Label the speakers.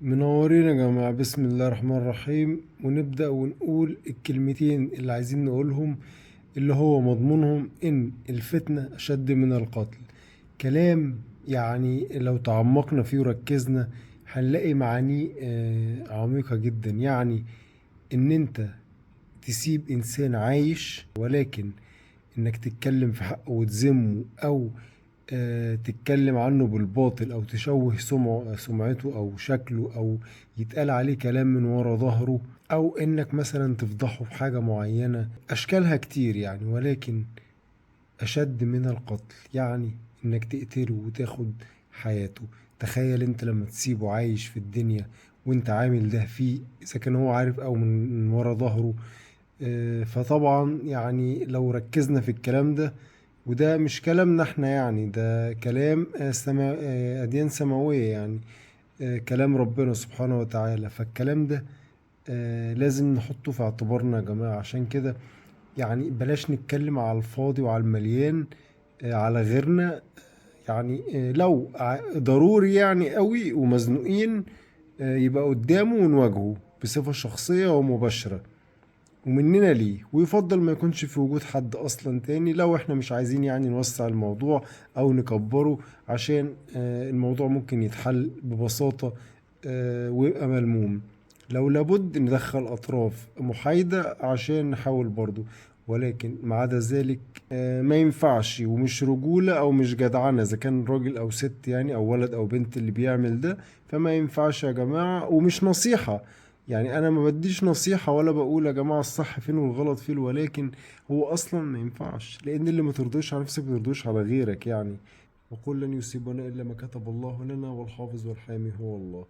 Speaker 1: منورين يا جماعة. بسم الله الرحمن الرحيم. ونبدأ ونقول الكلمتين اللي عايزين نقولهم، اللي هو مضمونهم إن الفتنة أشد من القتل. كلام يعني لو تعمقنا فيه وركزنا هنلاقي معانيه عميقة جدا. يعني إن أنت تسيب إنسان عايش، ولكن إنك تتكلم في حقه وتذمه أو تتكلم عنه بالباطل أو تشوه سمعته أو شكله أو يتقال عليه كلام من ورا ظهره، أو إنك مثلا تفضحه في حاجة معينة، أشكالها كتير يعني، ولكن أشد من القتل، يعني إنك تقتله وتاخد حياته. تخيل أنت لما تسيبه عايش في الدنيا وأنت عامل ده فيه، إذا كان هو عارف أو من ورا ظهره. فطبعا يعني لو ركزنا في الكلام ده، وده مش كلامنا احنا يعني، ده كلام أديان سماوية يعني، كلام ربنا سبحانه وتعالى. فالكلام ده لازم نحطه في اعتبارنا يا جماعة. عشان كده يعني بلاش نتكلم على الفاضي وعلى المليان على غيرنا. لو ضروري يعني قوي ومزنوقين، يبقى قدامه ونواجهه بصفة شخصية ومباشرة ومننا ليه، ويفضل ما يكونش في وجود حد أصلا تاني لو احنا مش عايزين يعني نوسع الموضوع أو نكبره، عشان الموضوع ممكن يتحل ببساطة ويبقى ملموم. لو لابد ندخل أطراف محايدة عشان نحاول برضو، ولكن ما عدا ذلك ما ينفعش، ومش رجولة أو مش جدعنة إذا كان راجل أو ست يعني، أو ولد أو بنت اللي بيعمل ده، فما ينفعش يا جماعة. ومش نصيحة يعني، أنا ما بديش نصيحة ولا بقول يا جماعة الصح فين والغلط فين، ولكن هو أصلا ما ينفعش، لأن اللي ما ترضيش على نفسك ما ترضيش على غيرك يعني. وقل لن يصيبنا إلا ما كتب الله لنا، والحافظ والحامي هو الله.